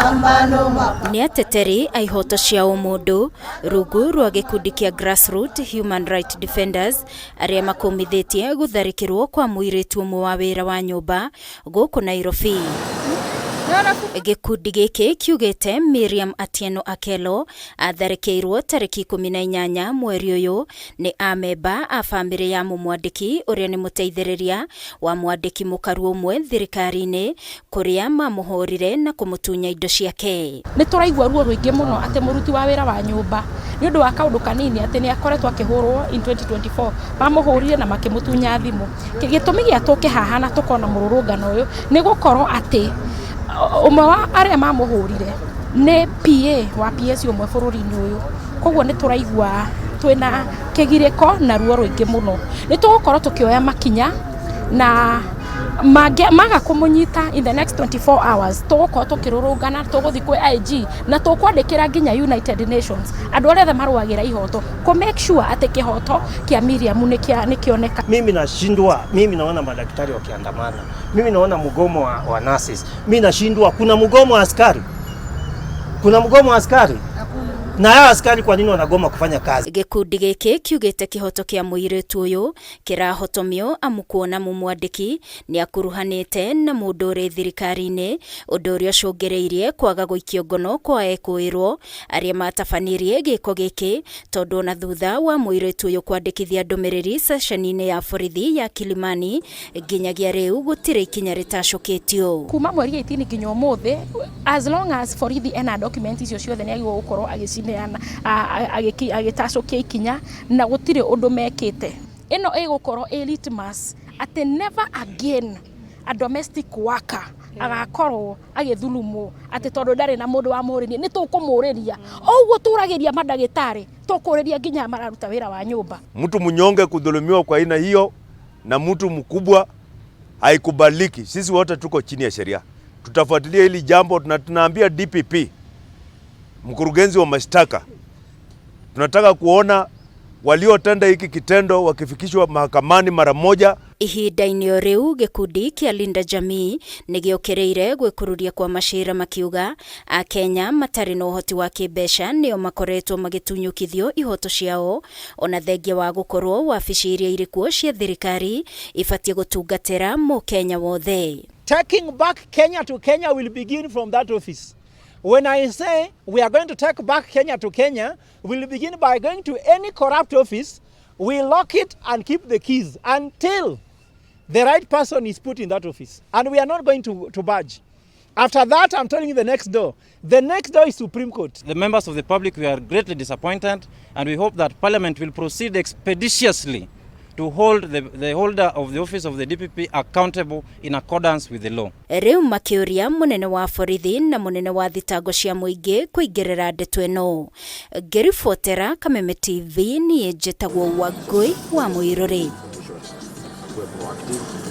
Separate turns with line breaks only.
Nĩ ateteri a ihoto cia ũmũndũ rungu rwa gĩkundi kĩa Grassroot Human Right Defenders arĩa makũmithĩtie gũtharĩkĩrwo kwa mũirĩtu ũmwe wa wĩra wa nyũmba gũkũ Nairobi. Gĩkundi gĩkĩ kiugĩte Miriam Atieno Akello atharĩkĩirwo tarĩki 18 mweri ũyũ nĩ amemba a bamĩrĩ ya mũmwandĩki ũrĩa nĩ mũteithĩrĩria wa mwandĩki mũkaru ũmwe thirikari-inĩ kũrĩa mamũhũrire na kũmũtunya indo ciake.
Nĩ tũraigua ruo rũingĩ mũno atĩ mũruti wa wĩra wa nyũmba nĩ ũndũ wa kaũndũ kanini atĩ nĩ akoretwo akĩhũrwo in 2024, mamũhũrire na makĩmũtunya thimũ. Gĩtũmi gĩa tũke haha na tũkorwo na mũrũrũngano ũyũ nĩ gũkorwo atĩ ũmwe wa arĩa mamũhũrire nĩ PA wa PS ũmwe bũrũri-inĩ ũyũ. Koguo nĩ tũraigua twĩna kĩgirĩko na ruo rũingĩ mũno. Nĩ tũgũkorwo tũkĩoya makinya na maga kũmũnyita in the next 24 hours tũgũkorwo tũkĩrũrũngana, tũgũthiĩ kwĩ IG na tũkwandĩkĩra nginya United Nations, andũ arĩa othe marũagĩra ihoto, kũ make sure atĩ kĩhoto kĩa Miriam nĩ kĩoneka.
Mimi nashindwa, mimi naona madaktari wakiandamana, mimi naona mgomo wa nurses, mimi nashindwa, kuna mgomo wa askari, kuna mgomo wa askari na hao askari kwa nini wanagoma kufanya kazi?
Gĩkundi gĩkĩ kiugĩte kĩhoto kĩa mũirĩtu ũyũ kĩrahotomio amu kuona mũmwandĩki nĩ akuruhanĩte na mũndũ ũrĩ thirikari-inĩ, ũndũ ũrĩa ũcũngĩrĩirie kwaga gũikio ngono kwa ekũĩrwo arĩa matabanirie gĩko gĩkĩ, tondũ ona thutha wa mũirĩtu ũyũ kwandĩkithia ndũmĩrĩri ceceni-inĩ ya borithi ya Kilimani nginyagia rĩu gũtirĩ ikinya rĩtacũkĩtio.
Kuma mweri 18 nginya ũmũthĩ, as long as borithi ena document icio ciothe nĩ agĩrĩirwo gũkorwo agĩcineana, agĩtacũkia ikinya, na gũtirĩ ũndũ mekĩte. Ĩno ĩgũkorwo ĩ litmus atĩ never again a domestic worker agakorwo agĩthulumwo atĩ tondũ ndarĩ na mũndũ wa mũrĩria. Nĩ tũkũmũrĩria o ũguo tũragĩria mandagĩtarĩ, tũkũrĩria nginya mararuta wĩra wa nyũmba.
Mtu mnyonge kudhulumiwa kwa aina hiyo na mtu mkubwa haikubaliki. Sisi wote tuko chini ya sheria, tutafuatilia hili jambo na tunaambia DPP, mkurugenzi wa mashtaka, tunataka kuona waliotenda hiki kitendo wakifikishwa mahakamani mara moja.
Ihinda-inĩ o rĩu, gĩkundi kĩa Linda Jamii nĩ gĩũkĩrĩire gwĩkururia kwa macira, makiuga Akenya matarĩ na ũhoti wa kĩmbeca nĩo makoretwo magĩtunyũkithio ihoto ciao, ona thengia wa gũkorwo wabici iria irĩ kuo cia thirikari ibatiĩ gũtungatĩra mũkenya wothe.
Taking back Kenya to Kenya will begin from that office. When I say we are going to take back Kenya to Kenya, we'll begin by going to any corrupt office, we lock it and keep the keys until the right person is put in that office. And we are not going to budge. After that, I'm telling you the next door. The next door is Supreme Court.
The members of the public, we are greatly disappointed, and we hope that Parliament will proceed expeditiously to hold the holder of the office of the DPP accountable in accordance with the law.
Rĩu makĩũria mũnene wa borithi na mũnene wa thitango cia mũingĩ kũingĩrĩra ndeto ĩno. Ngĩribotera Kameme TV, niĩ njĩtagwo Wangũi wa Mũirũrĩ.
We're proactive.